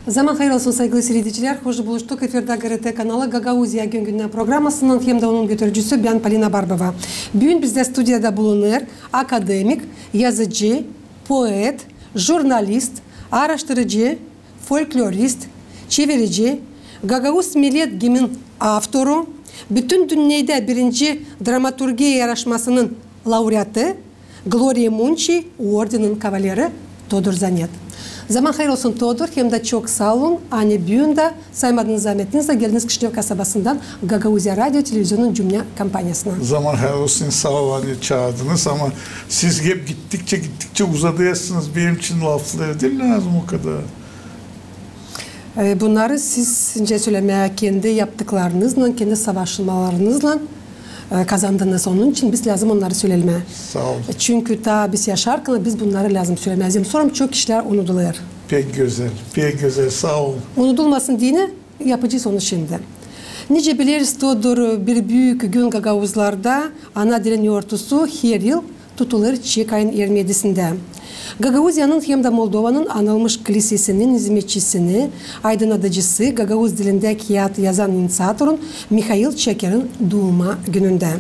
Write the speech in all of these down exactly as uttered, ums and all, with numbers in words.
Zaman hayır olsun, saygılı siiredicilär. Hoş buluştuk. Efirdä GRT kanalı Gagauziya gün-gündän programasınnan hem dä onun götürücüsü bän, Polina Barbova. Büün bizdä studiyada bulunêr akademik, yazıcı, poet, jurnalist, aaraştırıcı, folklorist, çevirici, gagauz millet gimnin avtoru, bütün dünnedä birinci dramaturgiya yaraşmasının laureatı, Gloria Munci ordeninin kavaleri Todur Zanet. Zaman hayır olsun, Todur, hem dä çok saa olun, ani büün dä saymadınız zaametinizi, geldiniz Kişinöv kasabasından Gagauziya radio televizionun cümnä kompaniyasına. Zaman hayır olsun, saa ol, ani çaardınız, ama siz hep gittikçä, gittikçä uzadêrsınız, benim için laflar diil lääzım o kadar. E, bunnarı siz nicä sölemää, kendi yaptıklarınızlan, kendi savaşmalarınızlan, e, kazandınız. Onun için biz lääzım onnarı sölemää. Saa ol. Çünkü taa biz yaşarkan biz bunnarı lääzım sölemää. Zerä soram çok işlär unudulêr. Pek gözäl, pek gözäl, saa ol. Unudulmasın deyni, yapacez onu şindi. Nicä bileriz, Todur, bir büük gün gagauzlarda, ana dilin yortusu, her yıl tutulêr çiçek ayın irmi edisindä. Gagauziyanın hem dä Moldovanın anılmış klisesinin izmetçisini, aydınnadıcısı, gagauz dilindä kiyat yazan iniţiatorun Mihail Çakirin duuma günündä.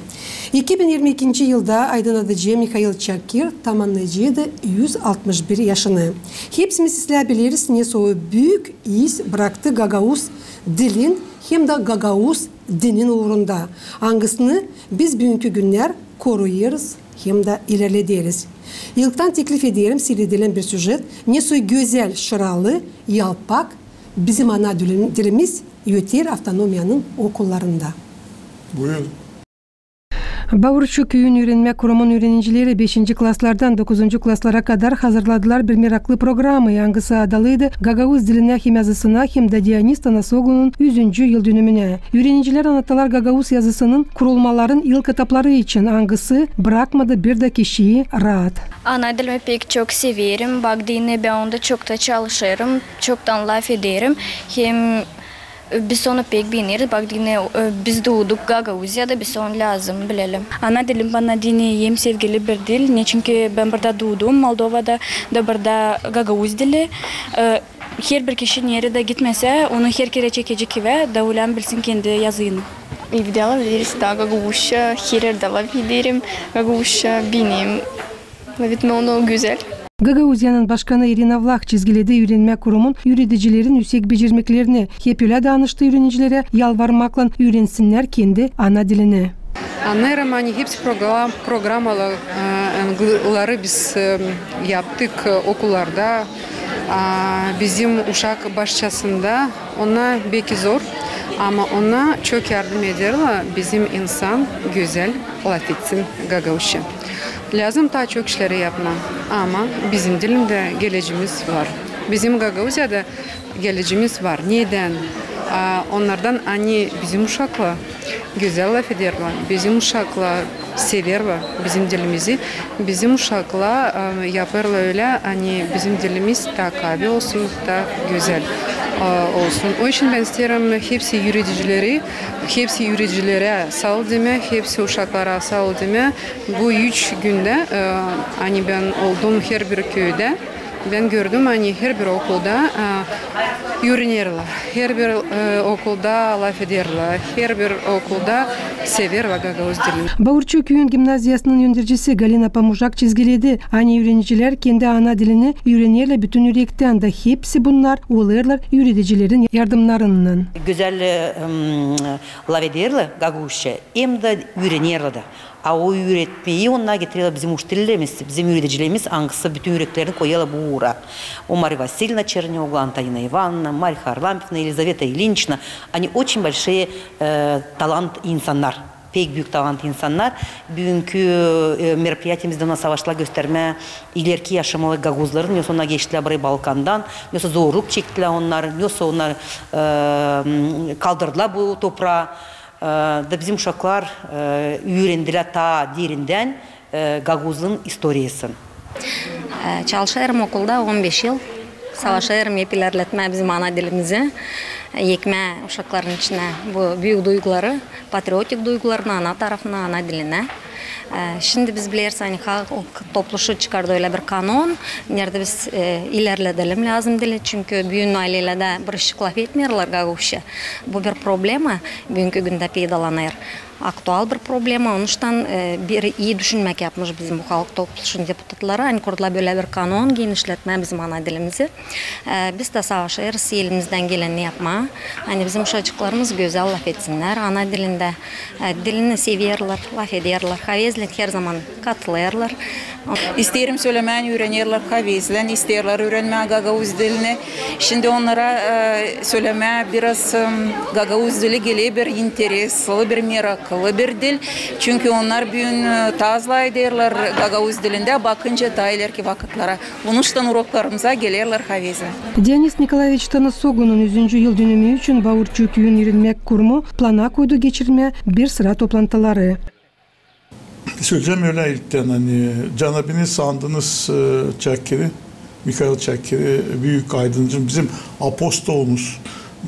İki bin irmi ikinci yılda aydınnadıcı Mihail Çakir tamannayaceydı üz altmış bir yaşını. Hepsimiz islää bileriz, nesoy büük iz braktı gagauz dilin hem dä gagauz dinin uurunda, angısını biz büünkü günnär koruyêrız hem dä ilerlederiz. İlktan teklif ederim siiredälim bir süjet, nesoy gözäl, şıralı, yalpak bizim ana dilim-, dilimiz öter avtonomiyanın okullarında. Buyurun. Baurçu küüyün üürenmä kurumun üürenicileri beşinci klaslardan dokuzuncu klaslara kadar hazırladılar bir meraklı programayı, angısı adalıydı Gagauz dilinä hem yazısına hem dä Dionis Tanasoglu'nun üzüncü yıldönümünä. Üürenicilär annattalar gagauz yazısının kurulmaların ilk etapları için, angısı brakmadı bir dä kişiyi raat. Ana dilimi pek çok severim, bak deyni bän onda çokta çalışêrım, çoktan lafederim. Hem biz onu pek beeneriz, bak deyni, e, biz duuduk Gagauziyada, biz onu lääzım bilelim. Ana dilim bana deyni hem sevgili bir dil, neçinki bän burada duudum, Moldovada, da burada gagauz dili. E, herbir kişi neredä gitmesä, onu her kerä çekecek evä, da ölä bilsin kendi yazını. Evdä lafederiz taa gagauzça, her erdä lafederim gagauzça, beenerim lafetmää, onu gözäl. Gagauziyanın başkanı İrina Vlah çizgiledi üürenmä kurumun üüredicilerin üüsek becermeklerini, hep ölä danıştı üürenicilerä yalvarmaklan üürensinnär kendi ana dilini. Annêêrım, ani hepsi program-, programaları, e, ları biz, e, yaptık, e, okullarda, a, bizim uşak başçasında. Ona beki zor, ama ona çok yardım ederlär bizim insan gözäl lafetsin gagauzça. Lääzım taa çok işleri yapmaa, ama bizim dilindä gelecemiz var. Bizim Gagauziyada gelecemiz var. Nedän? A, onnardan, ani bizim uşaklar gözäl lafederlär, bizim uşaklar severlär bizim dilimizi. Bizim uşaklar, e, yapêrlar ölä, ani bizim dilimiz taa kaavi olsun, taa gözäl, e, olsun. O için bän isteerim hepsi üüredicileri, hepsi üüredicilerä saa ol demää, hepsi uşaklara saa ol demää. Bu üç gündä, e, ani bän oldum herbir küüdä, bän gördüm, ani herbir okulda, e, üürenerlär, herbir, e, okulda lafederlär, herbir okulda severlär gagauz dilini. Baurçu küüyün gimnaziyasının öndercisi Galina Pomujak çizgiledi, ani üürenicilär kendi ana dilini üürenerlär bütün ürektän, da hepsi bunnar olêrlar üüredicilerin yardımnarınnan. Gözäl, e, m, lafederlär gagauzça, hem dä üürenerlär dä. A o üüretmeyi onnar getirerlär bizim müşterilerimiz, bizim üüredicilerimiz, angısı bütün üreklerini koyêrlar bu uura. O Mariya Vasilyevna Çerneoglu, Antonina İvanovna, Mariya Harlampevna, Elizaveta İliniçna, ani очень большие, e, talant insannar, pek büük talant insannar. Büünkü, e, meropriyatiyemizdä onnar savaştılar göstermää ilerki yaşamalı gagauzların, yosa onnar geçtilär burayı Balkandan, yosa zorluk çektilär onnar, yosa onnar, e, m, kaldırdılar bu topraa. E, da bizim uşaklar, e, üürendilär taa derindän, e, gagauzluun istoriyasını. E, çalışêrım okulda on beş yıl. Savaşêrım hep ilerletmää bizim ana dilimizi. Ekmää uşakların içinä bu büük duyguları, patriotik duygularını ana tarafına, ana dilinä. E, şindi biz bileriz, ani halk topluşu çıkardı ölä bir kanon, neredä biz, e, ilerledelim lääzım dili, çünkü büün aylelerdä bir uşak lafetmeerlär gagauzça. Bu bir problema, büünkü gündä peydalanêr. Aktual bir problema, onuştan, e, bir ii düşünmäk yapmış bizim bu halk topluşunun deputatları, ani kurdular bölä bir kanon genişletmää bizim ana dilimizi. E, biz dä savaşêrız elimizdän geleni yapmaa, ani bizim uşacıklarımız gözäl lafetsinnär ana dilindä. E, dilini severlär, lafederlär, havezlän herzaman katılêrlar. İsteerim sölemää, ani üürenerlär havezlän, isteerlär üürenmää gagauz dilini. Şindi onnara, e, sölemää biraz, e, gagauz dili geler bir interesli, bir meraklı bir dil. Çünkü onnar büün, e, taa zlay ederlär gagauz dilindä, bakınca taa ilerki vakıtlara. Onuştan uroklarımıza gelerlär havezlän. Dionis Nikolaeviç Tanasoglunun üzüncü yıldönümü için Baurçu küüyün üürenmäk kurumu plana koydu geçirmää bir sıra toplantıları. Söleyecäm ölä ilktän, ani canabini sandınız, e, Çakiri, Mihail Çakiri, büük aydıncı, bizim apostolumuz.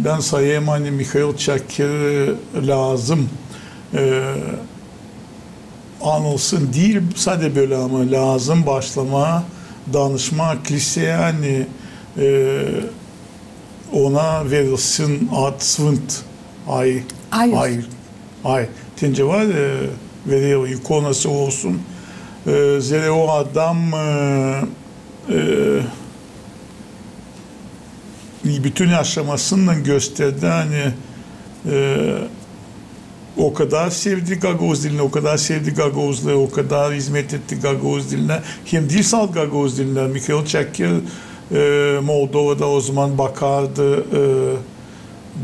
Bän sayêrım, ani Mihail Çakiri lääzım, e, anılsın, diil sade bölä, ama lääzım başlamaa danışmaa kliseyä, ani, e, ona verilsin ad Svint Ay. Ay. Ay. Ay. Tencä var, e, veril ikonası olsun. E, zerä o adam, e, e, bütün yaşamasınnan gösterdi, ani, e, o kadar sevdi gagauz dilini, o kadar sevdi gagauzları, o kadar izmet etti gagauz dilinä. Hem diil salt gagauz dilinä. Mihail Çakir, e, Moldovada o zaman bakardı, e,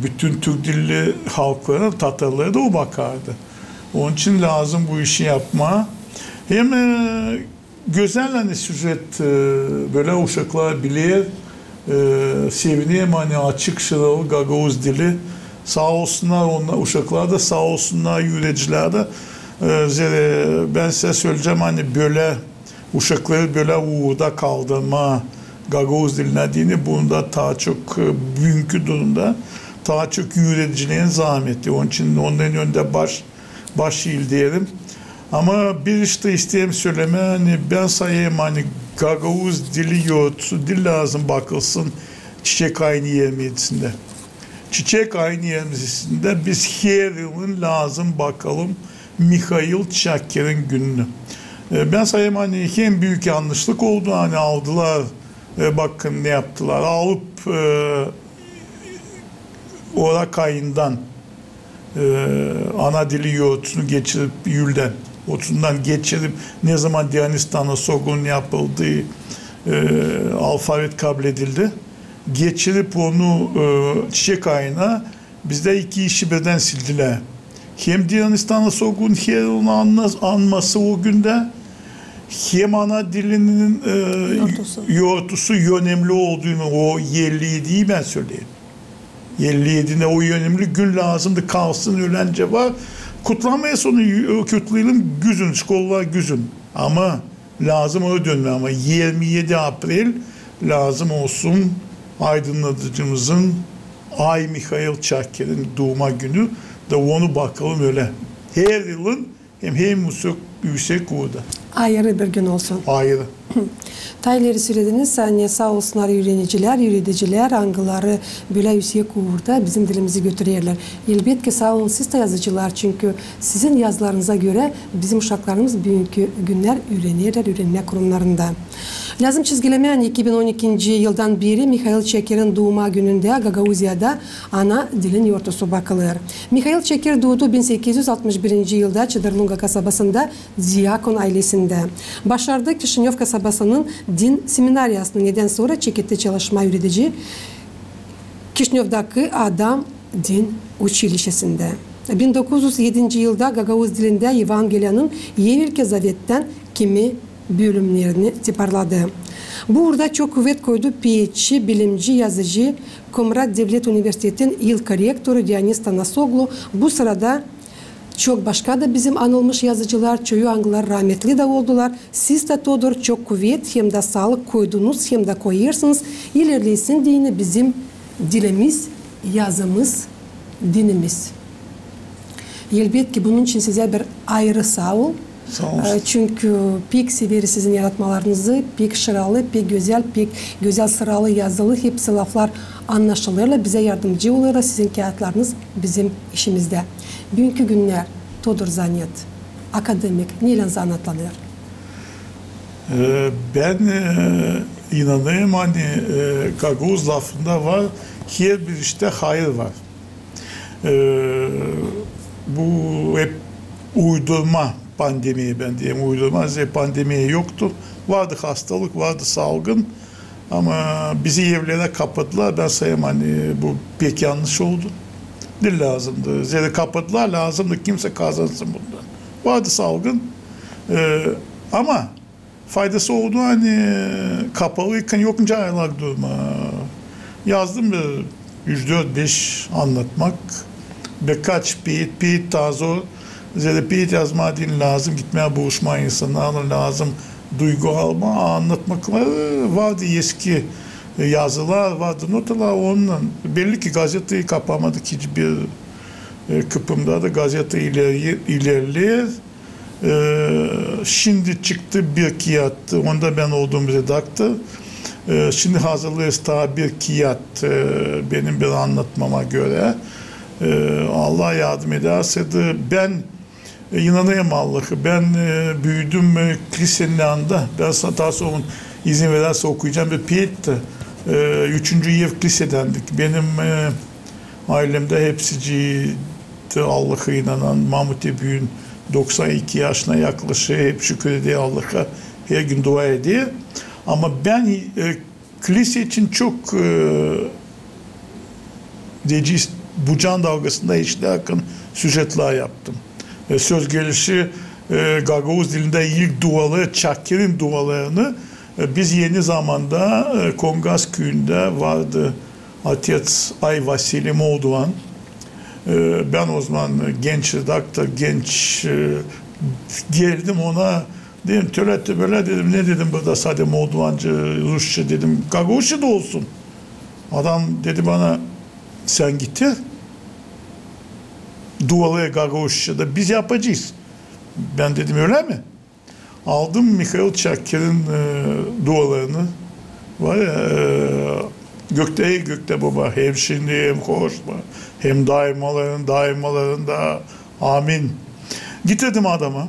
bütün türk dilli halklara, tatarlara da o bakardı. Onun için lääzım bu işi yapmaa. Hem, e, gözäl, ani süjet, e, bölä uşaklar biler, e, sevinerim, ani açık şıralı gagauz dili. Saa olsunnar, onnar, uşaklar da saa olsunnar, üüredicilär dä. E, zerä bän sizä söleyecäm, ani bölä uşakları bölä uurda kaldırmaa gagauz dilinä deyni, bunda taa çok, e, büünkü durumda taa çok üüredicilerin zaameti. Onun için ondan önde baş baş iildeerim. Ama bir iş dä isteerim sölemää, ani bän sayêrım, ani gagauz dili yortusu diil lääzım bakılsın çiçek ayın irmi edisindä. Çiçek ayın irmi edisindä biz her yılın lääzım bakalım Mihail Çakirin gününü. E, bän sayêrım, ani hem büük yannışlık oldu, ani aldılar, e, bakın ne yaptılar, alıp, e, orak ayından, e, ana dili yortusunu geçirip, üüldän, otusundan geçirip, ne zaman Dionis Tanasoglunun yapıldıı, e, alfavit kabledildi, geçirip onu, e, çiçek ayına, bizdä iki işi birdän sildilär. Hem Dionis Tanasoglunun her yılın anma-, anması o gündä, hem ana dilinin, e, yortusu, önemli olduğunu, o elli edi bän söleyim. Elli edinä o önemli gün lääzımdı kalsın, ölencä var. Kutlamayız onu, kutlayalım güzün, şkolalar güzün. Ama lääzım ona dönmää, ama irmi edi aprel lääzım olsun aydınadıcımızın Ay Mihail Çakirin duuma günü da onu bakalım ölä. Her yılın hem, hem üüsek, üüsek uurda. Ayırı bir gün olsun. Ayırı. Taa ileri sölediniz, ani saa olsunnar üürenicilär, üüredicilär, angıları bölä üüsek uurda bizim dilimizi götürerlär. Elbetki, saa olun siz dä, yazıcılar, çünkü sizin yazılarınıza görä bizim uşaklarımız büünkü günnär üürenerlär üürenmä kurumnarında. Lääzım çizgilemää, ani iki bin on ikinci yıldan beeri Mihail Çakirin duuma günündä Gagauziyada ana dilin yortusu bakılêr. Mihail Çakir duudu bin sekiz üz altmış birinci yılda Çadırlunga kasabasında diyakon aylesindä. Başardı Kişinöv kasabasının din seminariyasını, nedän sora çeketti çalışmaa üüredici Kişinövdaki Adam din uçilişesindä. Bin dokuz üz edinci yılda gagauz dilindä Evangeliyanın Evelki Zavettän kimi bölümnerini tiparladı. Bu uurda çok kuvet koydu peetçi, bilimci, yazıcı, Komrat devlet universitetin ilk rektoru Dionis Tanasoglu, bu sırada çok başka da bizim anılmış yazıcılar, çoyu angıları raametli dä oldular. Siz dä, Todor, çok kuvet hem dä saalık koydunuz hem dä koyêrsınız, ilerlesin deyni bizim dilimiz yazımız, dinimiz. Elbetki, bunun için sizä bir ayırı saa ol. Saa ol. E, çünkü pek severiz sizin yaratmalarınızı, pek şıralı, pek gözäl, pek gözäl sıralı yazılı, hepsi laflar annaşılêrlar, bizä yardımcı olêrlar sizin kiyatlarınız bizim işimizdä. Büünkü günnär, Todur Zanet, akademik, neylän zanaatlanêr? E, bän, e, inanêrım, ani, e, gagauz lafında var, herbir iştä hayır var. E, bu hep uydurma pandemiya, bän deyerim uydurma, zerä pandemiya yoktu. Vardı hastalık, vardı salgın, ama bizi evlerä kapadılar. Bän sayêrım, ani bu pek yannış oldu. Diil lääzımdı. Zerä kapadılar, lääzımdı kimsä kazansın bundan. Vardı salgın, e, ama faydası oldu, ani kapalıykan yok nicä ayırmak duruma. Yazdım bir üç, dört, beş annatmak. Birkaç peet, peet taa zor. Zerä peet yazmaa diil lääzım, gitmää buluşmaa insannarlan, lääzım duygu almaa, annatmakları vardı, eski, e, yazılar vardı, notalar, onunnan. Belli ki gazetayı kapamadık hiçbir, e, kıpımda da gazeta ileri-, ilerleer. E, şindi çıktı bir kiyat, onda bän oldum redaktor. E, şindi hazırlêêrız taa bir kiyat, e, benim bir annatmama görä. E, Allah yardım edärsä dä, bän, e, inanêrım Allahı. Bän, e, büüdüm, e, klisenin yanında. Bän sa-, taa sora izin verärsä okuyacam bir peet dä. E, üçüncü ev klisedändik. Benim, e, aylemdä hepsicii Allahı inanan, Mamute büün doksan iki yaşına yaklaşêr, hep şükür eder Allaha, her gün dua eder. Ama bän, e, klise için çok, e, deyecez, Bucaan Dalgasında işlärkan süjetlär yaptım. E, söz gelişi, e, gagauz dilindä ilk duaları, Çakirin dualarını, e, biz eni zamanda, e, Kongaz küüyündä vardı Otets Ay Vasili Moldovan. E, bän ozaman genç redaktor, genç, e, geldim ona, dedim, tölä-tölä, dedim, ne dedim, burada sade moldovanca, rusça, dedim, gagauzça da olsun. Adam dedi bana, sän getir duaları gagauzça da, biz yapacez. Bän dedim, ölä mi? Aldım Mihail Çakirin, e, dualarını. Var ya, e, göktä, göktä Boba, hem şindi, hem hoşma, hem daimaların daimalarında. Amin. Getirdim adama.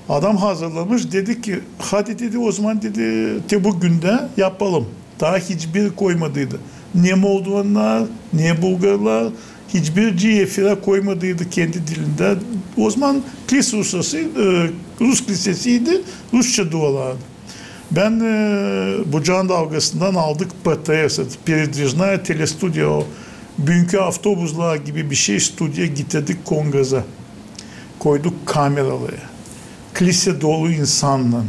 Adam hazırlamış, dedi ki, hadi, dedi, ozaman, dedi, te bu gündä yapalım. Taa hiçbir koymadıydı. Ne moldovannar, ne bulgarlar, hiçbircii efirä koymadıydı kendi dilindä. Ozaman klise rusçası, e, rus klisesiydi, rusça dualardı. Bän, e, Bucaan Dalgasından aldık P T S, передвижная телестудия, o büünkü avtobuslar gibi bir şey, studiya, getirdik Kongaza. Koyduk kameraları. Klise dolu insannan.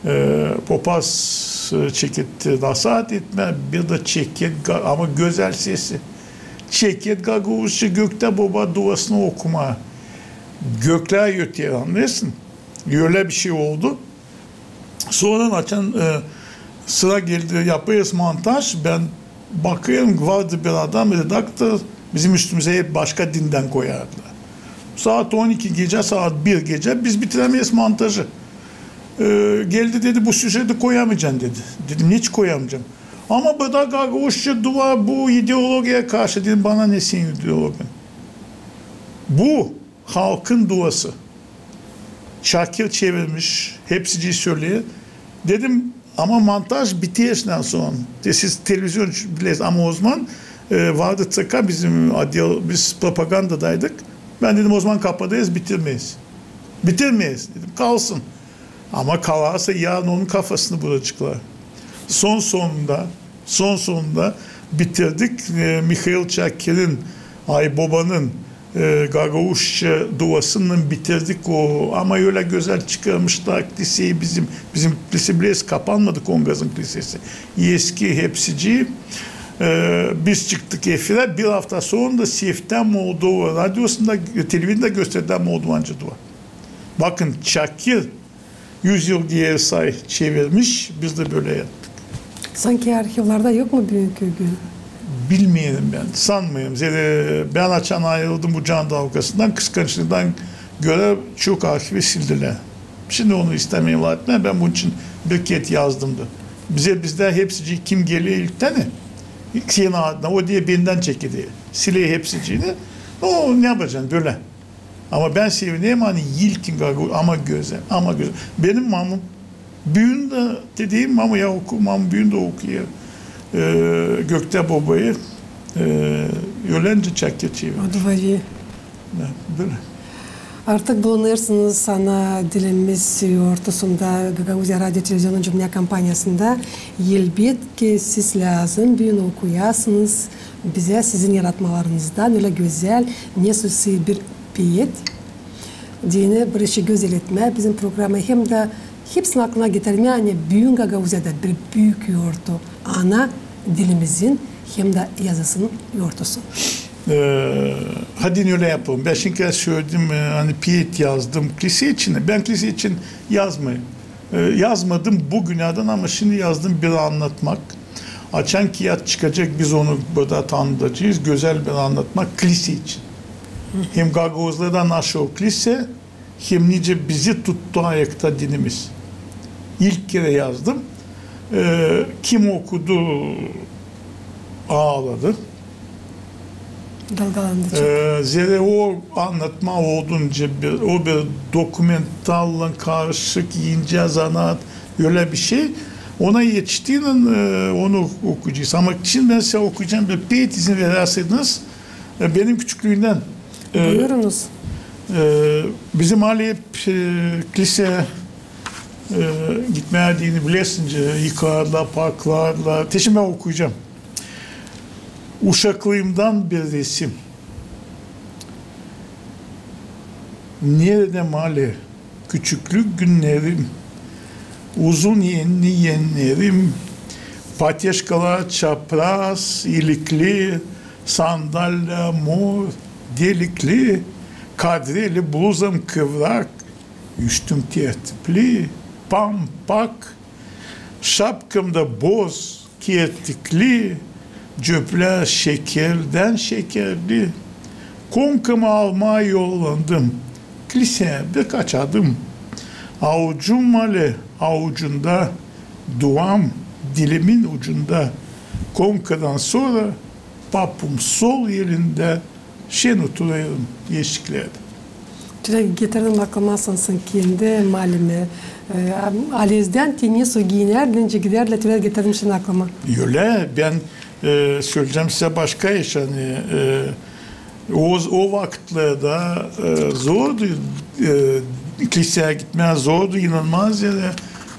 E, popaz, e, çeketti nasaat etmää, bir dä çeket, ga-, ama gözäl sesi. Çeket gagauzça göktä Boba duasını okumaa. Göklär öter, annêêrsın? Ölä bir şey oldu. Sora açan, e, sıra geldi, yapêrız montaj, bän bakêrım, vardı bir adam, redaktor, bizim üstümüzä hep başka dindän koyardılar. Saat on iki gecä, saat bir gecä biz bitirämeeriz montajı. E, geldi, dedi, bu süjeti koyamayacan, dedi. Dedim, neçin koyamayacam? Ama bu da gagauzça dua, bu ideologiyaya karşı. Dedim, bana ne senin ideologiyan? Bu halkın duası. Çakir çevirmiş, hepsicii söleer. Dedim, ama montaj biter şundan sora. De siz televizion bilersiniz, ama ozaman, e, vardı T K bizim odel, biz propagandadaydık. Bän dedim, ozaman kapadêrız, bitirmeeriz. Bitirmeeriz, dedim, kalsın. Ama kalarsa, yarın onun kafasını buracıklar. Son sonunda, son sonunda bitirdik. E, Mihail Çakirin, Ay Bobanın, e, gagauzça duasınnan bitirdik o. Ama ölä gözäl çıkarmışlar kliseyi bizim. Bizim klise, bilersiniz, kapanmadı Kongazın klisesi. Eski hepsicii. E, biz çıktık efirä. Bir afta sora da Seftä Moldova radiosunda, e, televizyonda gösterdiler moldovanca dua. Bakın, Çakir yüz yıl geeri say çevirmiş, biz dä bölä yaptık. Sanki arhivlarda yok mu büünkü gün? Bilmeerim bän, sanmêêrım. Zerä bän açan ayırıldım bu Can Dalgasından, kıskançlıktan görä çok arhivi sildilär. Şindi onu istämeerim lafetmää, bän bunun için bir kerä yazdım da. Bizä, bizdä hepsicii kim geler ilktän, senin adına, o deyä bendän çekeder. Siler hepsiciini. O, ne yapacan bölä? Ama bän sevinerim, ani ilkin gagauz, ama gözäl, ama gözäl. Benim mamum büün dä, dediim, mamum ya oku, mamum büün dä okuêr, e, Göktä Bobayı, e, öläncä Çakir çevirmiş. O da var. Ya, bölä. Artık bulunêrsınız ana dilimiz yortusunda Gagauziya radio televizionun cümlä kampaniyasında. Elbetki, siz lääzım büün okuyasınız bizä sizin yaratmalarınızdan ölä gözäl, ne sözü bir peet deyni, bir işi gözäl etmää bizim programayı hem dä hepsinin aklına getirmää, ani büün Gagauziyada bir büük yortu ana dilimizin hem dä yazısının yortusu. E, hadi ölä yapalım. Bän şindi söledim, e, ani peet yazdım klise için. Bän klise için yazmayım. E, yazmadım bu günädän, ama şindi yazdım bir annatmak. Açan kiyat çıkacek, biz onu burada tanıdacez. Gözäl bir annatmak klise için. Hem gagauzlara da nasıl klise, hem nicä bizi tuttu ayakta dinimiz. İlk kerä yazdım. E, kim okudu, aaladı. Dalgalandı çok. E, zerä o annatma oldu nicä bir, o bir dokumentallan karışık, incä zanaat, ölä bir şey. Ona etiştiynän, e, onu okuyacez. Ama şindi bän sizä okuyacam bir peet, izin verärseniz, e, benim küçüklüümdän. E, buyurunuz. E, bizim ailä hep, e, klise, e, gitmää deyni bilersin nicä, yıkardılar, paklardılar. Te şindi bän okuyacam. Uşaklıımdan bir resim. Neredä, mali, küçüklük günnerim, uzun enli ennerim, pateşkalar çapraz, ilikli, sandalya mor, delikli, kadreli bluzam kıvrak, üstüm tertipli, pampak, şapkam da boz, kertikli, cöplär şekerdän şekerli. Konkamı almaa yollandım. Kliseyä birkaç adım. Avucum, mali, avucunda, duam dilimin ucunda. Konkadan sora papum sol elindä. Şen oturêrım eşiklerdä. Tölä getirdim aklıma, sansın kendi malimi. E, Alezdän te ne su giinärdin, nicä gidärdin, tölä getirdim şindi aklıma. Ölä, bän, e, söleyecäm sizä başka iş, ani, e, o, o vakıtlarda, e, zordu, e, kliseyä gitmää zordu, inanılmaz derä.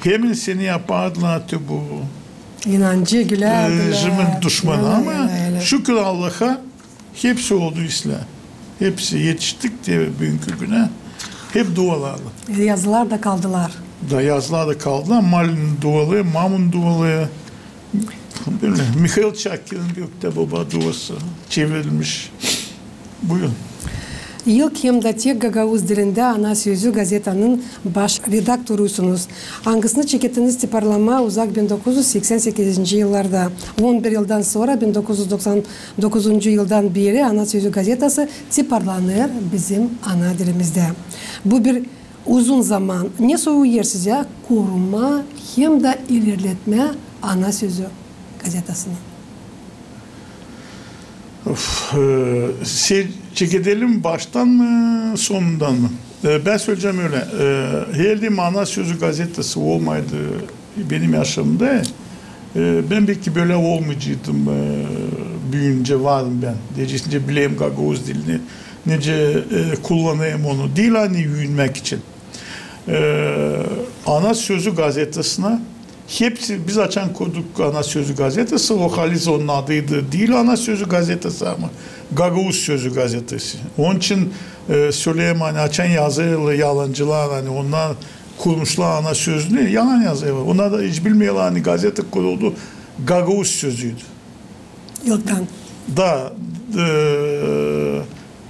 Hemen seni yapardılar te bu, inancı, e, gülärdilär, rejimin duşmanı, ama ölä, ölä, şükür Allaha, hepsi oldu islää. Hepsi etiştik te büünkü günä. Hep dualarlan. E, yazılar da kaldılar. Da yazılar da kaldılar. Malinin duaları, mamun duaları. Bölä. Mihail Çakirin Göktä Boba duası çevirilmiş. Buyurun. İlk hem dä tek gagauz dilindä "Ana sözü" gazetanın baş redaktorusunuz, angısını çekettiniz tiparlamaa uzak bin dokuz üz seksän sekizinci yıllarda. On bir yıldan sora, bin dokuz üz doksan dokuzuncu yıldan beeri "Ana sözü" gazetası tiparlanêr bizim ana dilimizdä. Bu bir uzun zaman. Ne soruyor sizä korumaa hem dä ilerletmää "Ana sözü" gazetasını? Of, e, se-, çekedelim baştan mı, sonundan mı? E, bän söleyecäm ölä. E, herliim "Ana sözü" gazetası olmaydı benim yaşamımda, e, bän beki bölä olmayaceydım, e, büüyüncä varım bän. Deyecäsiniz, nicä bilerim gagauz dilini, nicä, e, kullanêrım onu. Diil ani üüyünmäk için. E, "Ana sözü" gazetasına hepsi, biz açan kurduk "Ana sözü" gazetası, o halizdä onun adıydı diil "Ana sözü" gazetası, ama "Gagauz sözü" gazetası. Onun için, e, söleerim, ani açan yazêrlar yalancılar, ani onnar kurmuşlar "Ana sözünü", yalan yazêrlar. Onnar da hiç bilmeerlär, ani gazeta kuruldu, "Gagauz sözüydü". İlktän. Da, e,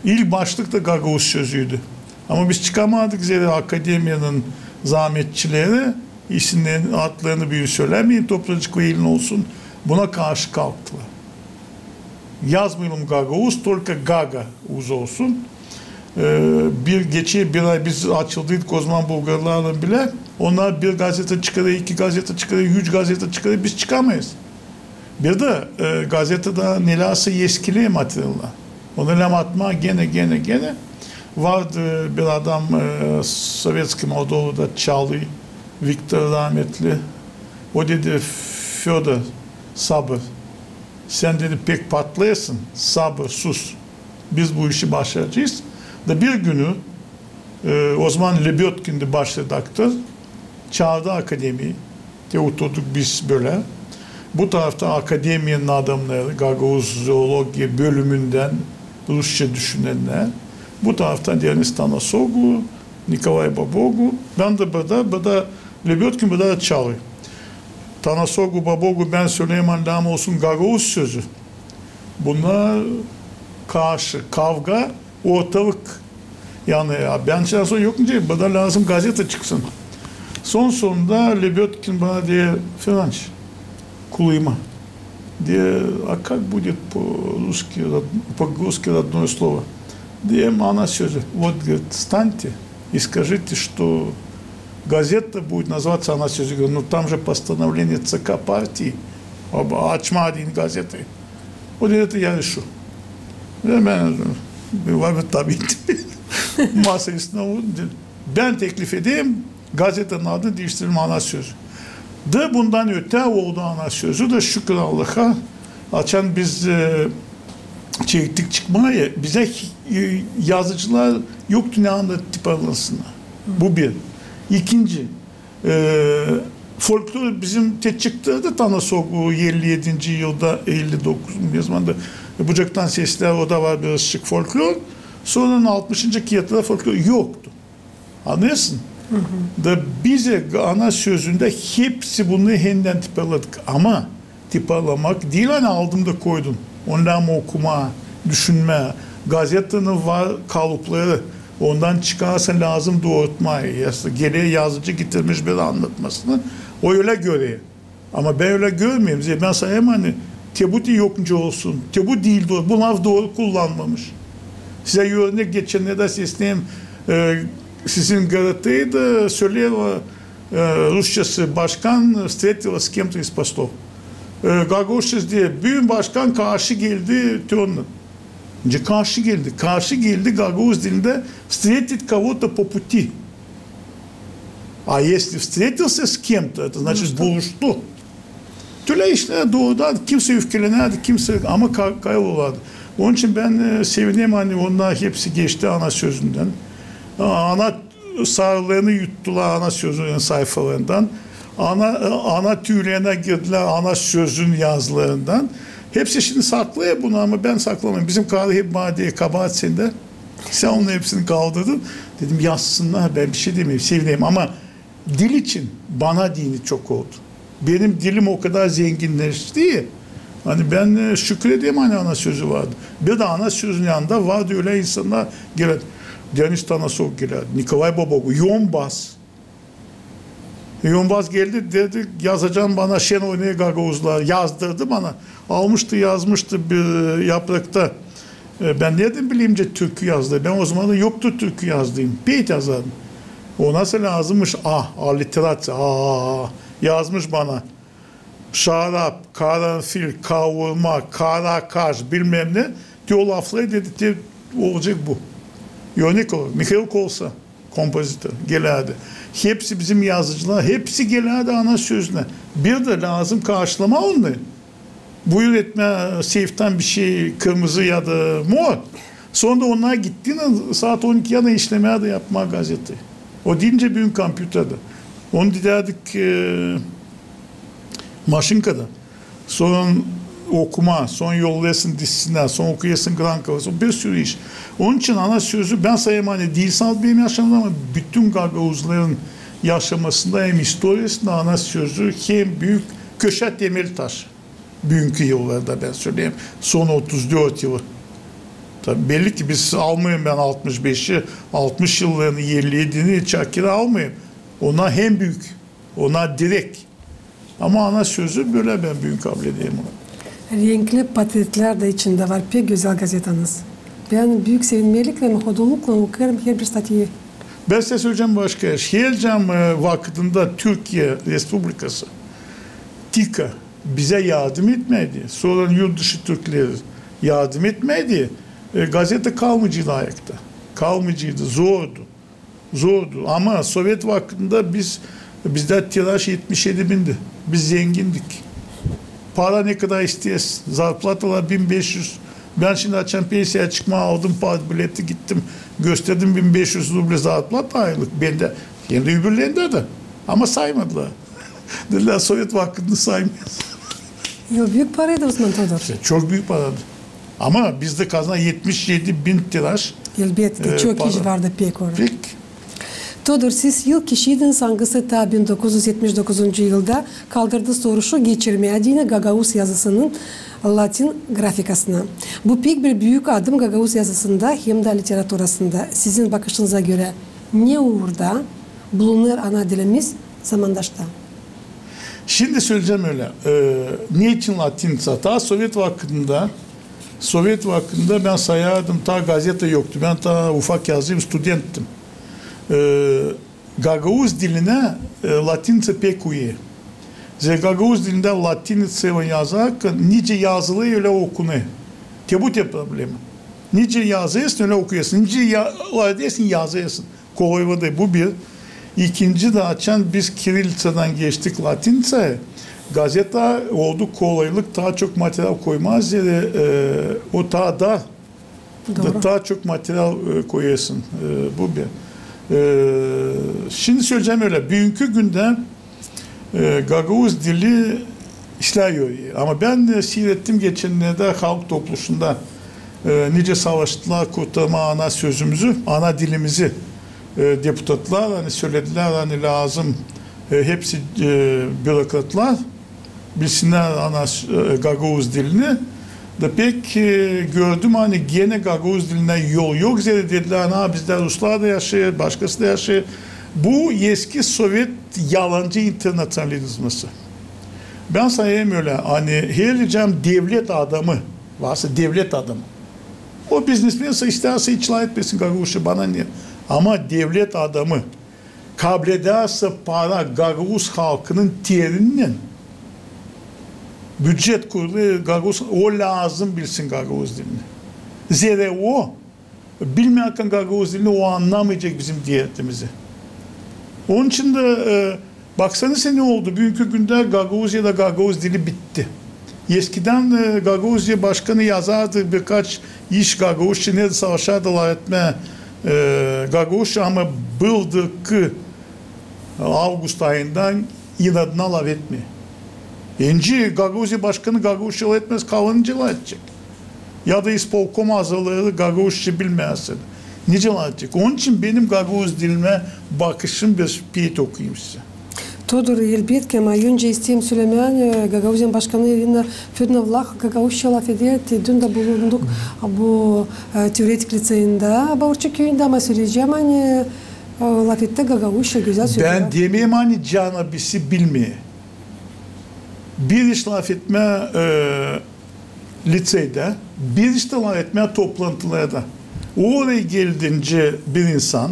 ilk başlık da "Gagauz sözüydü". Ama biz çıkamadık, zerä akademiyanın zaametçileri, isimlerini, adlarını büün sölämeyim, topracıkları elin olsun, buna karşı kalktılar. Yazmayalım Gagauz, tolko Gagauz olsun. E, bir geçer bir ay, biz açıldıydık o zaman bulgarlarlan bilä. Onnar bir gazeta çıkarêr, iki gazeta çıkarêr, üç gazeta çıkarêr, biz çıkamêêrız. Bir dä, e, gazetada neläsä eskileer materiallar. Onu lääzım atmaa genä, genä, genä. Vardı bir adam, e, Sovetskiy Moldovada, Çalıy Viktor, rahmetli. O dedi: Födor, sabır. Sän, dedi, pek patlêêrsın, sabır, sus. Biz bu işi başaracez. Da bir günü, e, o zaman Lebötkindi baş redaktor, çaardı akademiyi. Te oturduk biz bölä. Bu tarafta akademiyanın adamnarı, gagauz zoologiya bölümündän, rusça düşünennär. Bu tarafta Dionis Tanasoglu, Nikolay Babogu. Bän dä burada, burada Lebötkin, burada da Çalıy. Tanasoglu, Babogu, bän söleerim, ani lääzım olsun gagauz sözü. Bunnar karşı kavga, ortalık. Yani, ya, bän şindän sora yok nicä, burada lääzım gazeta çıksın. Son sonunda Lebötkin bana deer: Финанч, kuluyma, deer, а как будет по-русски, род-, по-русски родное слово? Deerim, ana sözü. Вот, говорит, встаньте и скажите, что газета будет называться «Ana sözü». Говорю: Ну, там же постановление ЦК партии об, açmaa deyni gazetayı. O dedi: Это я решу. Ve bän, var mı, tabii ki, masa üstünä vurdum. Bän teklif ederim, gazetanın adını diiştirelim Ana sözü. Da bundan ötää oldu Ana sözü da, şükür Allaha, açan biz, e, çektik çıkmaa, bizä, e, yazıcılar yoktu ne anda tiparlansınnar. Bu bir. İkinci, e, folklor bizim te çıktı da Tanasoglu elli edinci yılda, elli dokuz, ne zaman da, e, Bucaktan seslär, o da var birazcık folklor. Sora altmışıncı kiyatlarda folklor yoktu. Annêêrsın? Da biz Ana sözündä hepsi bunu hendän tiparladık. Ama tiparlamak diil, ani aldım da koydum. Onu lääzım okumaa, düşünmää. Gazetanın var kalupları. Ondan çıkarsan lääzım doorutmaa. Geler yazıcı getirmiş bir annatmasını. O ölä görer. Ama bän ölä görmeerim. Bän sayêrım, ani te bu diil yok nicä olsun, te bu diil dooru, bu laf dooru kullanmamış. Sizä örnek, geçennerdä sesleerim, e, sizin gazetaydı, söleer, e, rusçası: Başkan встретился с кем-то из послов. E, gagauzçası deer: Büün başkan karşı geldi Tönü. Nicä karşı geldi? Karşı geldi gagauz dilindä встретить кого-то по пути. А если встретился с кем-то, это значит, buluştu. Tölä işlär dooru da, kimsey öfkelenärdi, kimsey, ama ka-, kayıl olardı. Onun için bän, e, sevinerim, ani onnar hepsi geçti Ana sözündän. A-, ana sarılarını yuttular Ana sözünün sayfalarından. Ana, e, ana tüülerinä girdilär Ana sözün yazılarından. Hepsi şindi saklêêr bunu, ama bän saklamayım. Bizim karı hep bana deer: Kabaat sendä. Sän onnarın hepsini kaldırdın. Dedim, yazsınnar, bän bir şey demeerim, sevinerim. Ama dil için bana deyni çok oldu. Benim dilim o kadar zenginleşti, ani bän, e, şükür ederim, ani Ana sözü vardı. Bir dä Ana sözünün yanında vardı ölä insannar, geler, Dionis Tanasoglu geler, Nikolay Babogu, Yonbaz. Yonbaz geldi, dedi, yazacam bana «Şen oynêêr gagauzlar». Yazdırdı bana. Almıştı, yazmıştı bir, e, yaprakta. E, bän nereden bileyim nicä türkü yazdı? Bän o zaman da yoktu türkü yazdığım. Peyt yazardım. O nasıl lääzımmış? A, alliteraţiya. A, yazmış bana. Şarap, karanfil, kavurma, kara kaş, bilmäm ne. Te o lafları, dedi, te olacek bu. Örnek olarak Mihail Kolsa, kompozitor, gelärdi. Hepsi bizim yazıcılar, hepsi gelärdi Ana sözünä. Bir dä lääzım karşılamaa onnarı. Buyur etmää seyftän bir şey kırmızı ya da mor. Sora da onnar gittiynän saat on iki yanı işlemää dä yapmaa gazetayı. O dincä büün kompüterdä. Onu didärdik, e, maşinkada. Sora okumaa, sora yollarsın disinä, sora okuyasın grankada, sora bir sürü iş. Onun için Ana sözü, bän sayêrım, ani diil salt benim yaşamamda, ama bütün gagauzların yaşamasında hem istoriyasında Ana sözü hem büük köşä temel taşı. Büünkü yıllarda bän söleerim, son otuz dört yılı. Tabii belli ki biz almêêrım bän altmış beşi, altmış yıllarını, elli edini, Çakırı almêêrım. Onnar hem büük, onnar direk. Ama Ana sözü bölä bän büün kabul ederim onu. Renkli portretlär dä içindä var. Pek gözäl gazetanız. Bän büük sevinmeliklän, hodulluklän okuyêrım herbir statyayı. Bän sizä söleyecäm başka iş. Helicäm, e, vakıdında Türkiye Respublikası, TİKA bizä yardım etmedi. Sora yurtdışı türkleri yardım etmedi. E, gazeta kalmaycıydı ayakta. Kalmaycıydı, zordu. Zordu. Ama sovet vakıdında biz, bizdä tiraj etmiş edi bindi. Biz zengindik. Para ne kadar isteersin. Zarplatalar bin beş üz. Bän şindi açan pensiyaya çıkmaa aldım partbileti, gittim, gösterdim bin beş üz ruble zarplata aylık. Bendä, hem dä öbürlerindä dä. Ama saymadılar. Dedilär, sovet vakıdını saymêêrız. Yok, büük paraydı o zaman, Todur. Çok büük paraydı. Ama bizdä kazana etmiş edi bin tiraj. Elbetki, e, çok para. İş vardı pek orada. Pek. Todur, siz ilk kişiydiniz, angısı taa bin dokuz üz etmiş dokuzuncu yılda kaldırdı soruşu geçirmää deyni gagauz yazısının latin grafikasına. Bu pek bir büük adım gagauz yazısında hem dä literaturasında. Sizin bakışınıza görä, ne uurda bulunêr ana dilimiz zamandaşta? Şindi söleyecäm ölä. E, neçin latinţa? Taa sovet vakıdında, sovet vakıdında bän sayardım, taa gazeta yoktu. Bän taa ufak yazıyım, studenttim. E, gagauz dilinä, e, latinţa pek uyêr. Zerä gagauz dilindä latinţaylan yazarkan, nicä yazılêr, ölä okunêr. Te bu te problema. Nicä yazêrsın, ölä okuyêrsın. Nicä ya-, lafedärsın, yazêrsın. Kolay olêr, bu bir. İkinci dä, açan biz kirilliţadan geçtik latinţaya, gazeta oldu kolaylık, taa çok material koymaa zerä, e, o taa da, da taa çok material, e, koyêrsın. E, bu bir. E, şindi söleyecäm ölä. Büünkü gündä e, gagauz dili işlär yoruyor. Ama bän, e, siirettim geçennerdä Halk Topluşunda, e, nicä savaştılar kurtarmaa ana sözümüzü, ana dilimizi, e, deputatlar, ani söledilär, ani lääzım, e, hepsi, e, bürokratlar bilsinnär ana, e, gagauz dilini. Da pek, e, gördüm, ani genä gagauz dilinä yol yok, zerä dedilär, ani bizdä ruslar da yaşêêr, başkası da yaşêêr. Bu eski sovet yalancı internaţionalizması. Bän sayêrım ölä, ani helicäm devlet adamı, varsa devlet adamı. O biznesmen sa isteerse hiç lafetmesin gagauzça, bana ne. Ama devlet adamı kabledärsä para gagauz halkının terinnän, bücet kurulêr gagauz, o lääzım bilsin gagauz dilini. Zerä o, bilmeyärkän gagauz dilini, o annamayacek bizim derdimizi. Onun için dä, e, baksanıza ne oldu. Büünkü gündä Gagauziyada gagauz dili bitti. Eskidän, e, Gagauziya başkanı yazardı birkaç iş gagauzça, ne dä savaşardı lafetmää, e, gagauzça, ama bıldı ki avgust ayından inadına lafetmeer. Nicä Gagauziya başkanı gagauzça lafetmez, kalan nicä lafedecek? Ya da ispolkom hazırlêêr gagauzça bilmeersin. Nicä lafedecek? Onun için benim gagauz dilimä bakışım, bän pek okuyum sizä. Todur, elbetki, ama öncä isteerim sölemää, e, Gagauziyanın başkanı İrina Födorova lak gagauzça lafeder, te dün dä bulunduk bu, e, teoretik liţeyindä Baurçu küüyündä, ama söleyecäm, ani, e, lafetti gagauzça, gözäl söledi. Bän demeerim, ani canabisi bilmeer. Bir iş lafetmää, e, liţeydä, bir iş tä lafetmää toplantılarda. Oraya geldincä bir insan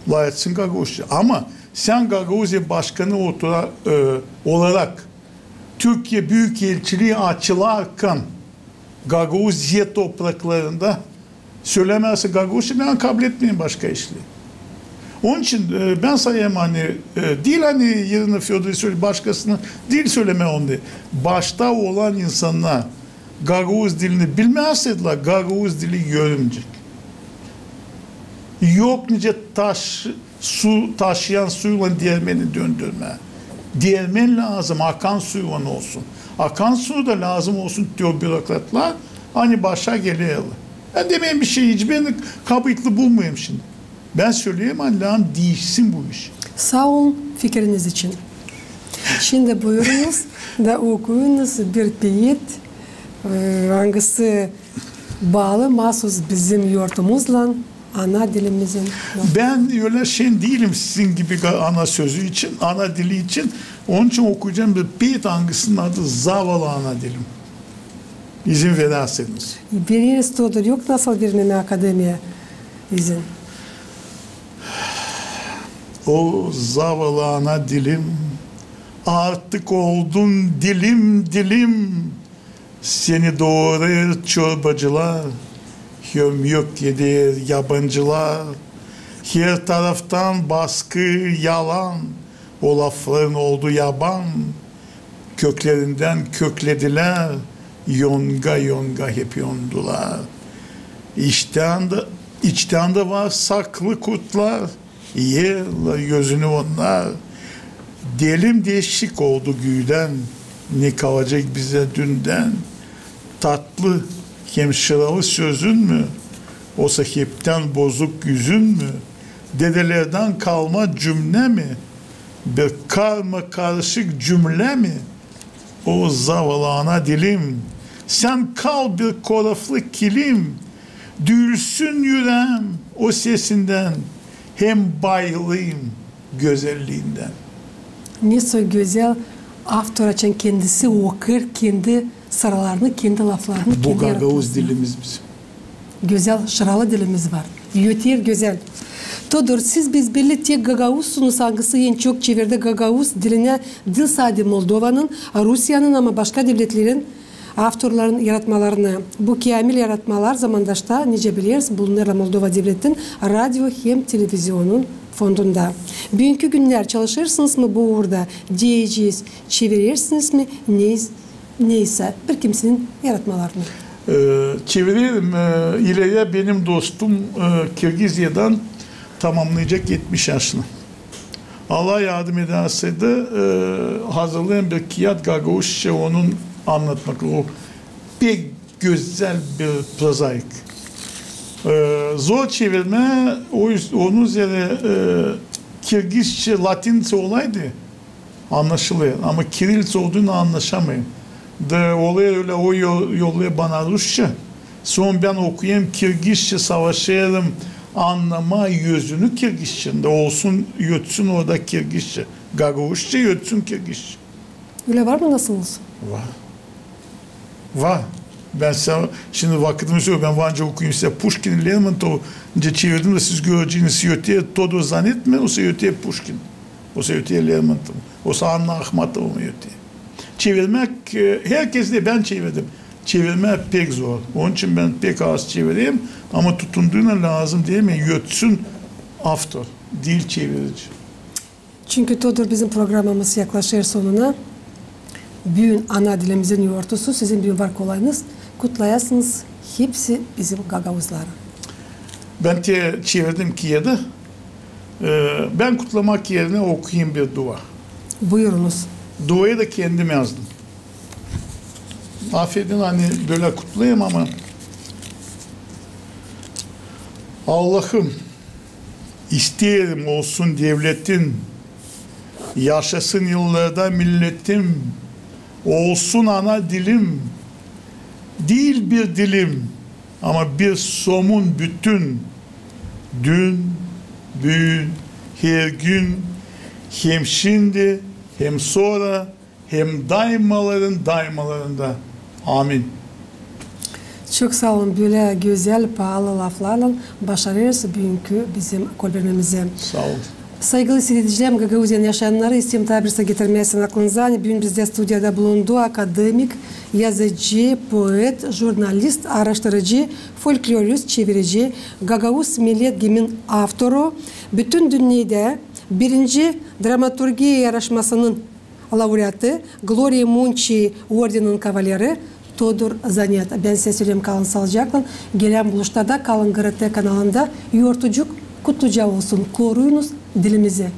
lafetsin gagauzça. Ama sän Gagauziya başkanı otura-, e, olarak Türkiye Büyükelçiliği açılarkan Gagauziya topraklarında sölemärsin gagauzça, bän kabletmeerim başka işleri. Onun için, e, bän sayêrım, ani, e, diil, ani İrina Födorova söle-, başkasını diil sölemää onu. Başta olan insannar gagauz dilini bilmeerseydilär, gagauz dili ölümcek. Yok nicä taş, su, taşıyan suylan deermeni döndürmää. Deermen lääzım akan suylan olsun. Akan su da lääzım olsun, diyor bürokratlar, ani başa gelerlär. Bän demeerim bir şey, hiç bän kabaatlı bulmêêrım şindi. Bän söleerim, ani lääzım diişsin bu iş. Saa olun fikiriniz için. Şindi buyurunuz da okuyunuz bir peet, e, angısı baalı maasuz bizim yortumuzlan, ana dilimizin. Bän ölä şen diilim sizin gibi ga-, ana sözü için, ana dili için. Onun için okuyacam bir peet, angısının adı Zavalı ana dilim. İzin veräsiniz. Vereriz, Todur, yok nasıl vermemää akademiya izin. O zavallı ana dilim, artık oldun dilim-dilim. Seni doyurêr çorbacılar, hem yok eder yabancılar. Her taraftan baskı, yalan, o lafların oldu yaban. Köklerindän köklediler, yonga-yonga hep yondular. İçtän dä, içtän dä var saklı kurtlar, yerlär özünü onnar. Delim deşik oldu güydän, ne kalacek bizä dündän? Tatlı hem şıralı sözün mü, osa heptän bozuk üzün mü? Dedelerdän kalma cümlä mi? Bir karma-karışık cümlä mi? O zavallı ana dilim, sän kal bir koraflı kilim, düülsün üreem o sesindän, hem bayılayım gözelliindän. Ne soy gözäl avtor, açan kendisi okuyêr kendi sıralarını, kendi laflarını, bu kendi gagauz yaratmasını. Dilimiz bizim. Gözäl, şıralı dilimiz var. Öter gözäl. Todur, siz, biz belli, tek gagauzsunuz, angısı en çok çevirdi gagauz dilinä diil sade Moldovanın, Rusiyanın, ama başka devletlerin avtorların yaratmalarını. Bu käämil yaratmalar zamandaşta, nicä bileriz, bulunêr Moldova devletin radio hem televizionun fondunda. Büünkü günnär çalışêrsınız mı bu uurda, deyecez, çevirersiniz mi, ne, neysä, bir kimsenin yaratmalarını? E, çevirerim. E, ileri benim dostum, e, Kirgiziyadan tamamnayacek etmiş yaşını. Allah yardım ederseydi, e, hazırlayım bir kiyat gagauzça onun annatmak. O pek gözäl bir prozaik. E, zor çevirmää, o üz-, onun üzeri, e, kirgizçe, latince olaydı, annaşılêr. Ama kirilliţa olduğunu annaşamêêrım. Da olêr ölä, o yo-, yollêêr bana rusça. Sora bän okuyêrım kirgizçe, savaşêrım annamaa özünü kirgizçä. Da olsun, ötsün orada kirgizçe. Gagauzça ötsün kirgizçe. Ölä var mı nasıl olsun? Var. Var. Bän sizä şindi vakıdımı söleerim, bän var nicä okuyum sizä Puşkini, Lermontovu, nicä çevirdim dä siz göreceniz, öter Todur, zannetmeyin, osa öter Puşkin, osa öter Lermontov, osa Anna Ahmatova mı öter. Çevirmäk, e, herkez deer, bän çevirdim. Çevirmää pek zor. Onun için bän pek az çevirerim, ama tutunduuna lääzım, deerim, ötsün avtor, diil çevirici. Çünkü, Todur, bizim programamız yaklaşêr sonuna. Büün ana dilimizin yortusu, sizin büün var kolayınız, kutlayasınız hepsi bizim gagauzları. Bän te çevirdim kiyadı. E, bän kutlamak erinä okuyum bir dua. Buyurunuz. Duayı da kendim yazdım. Afedin, ani bölä kutlayım, ama Allahım, isteerim, olsun devletin, yaşasın yıllarda milletim, olsun ana dilim, diil bir dilim, ama bir somun bütün. Dün, büün, hergün, hem şindi, hem sora, hem daymaların daymalarında. Amin. Çok saa olun, bölä gözäl, paalı laflarlan başarêrız büünkü bizim kolbermemizi. Saa olun. Saygılı siiredicilär, Gagauziyanın yaşayannarı, isteerim taa bir saa getirmäsin aklınıza, ani büün bizdä studiyada bulundu akademik, yazıcı, poet, jurnalist, aaraştırıcı, folklorist, çevirici, gagauz millet gimin avtoru, bütün dünnedä birinci dramaturgiya yarışmasının laureatı, Gloriya Munçi ordeninin kavaleri Todur Zanet. Bän sizä söleerim, kalın saalıcaklan. Gelän buluşlarda kalın GRT kanalında. Yortucuk kutluca olsun. Koruyunuz dilimizi.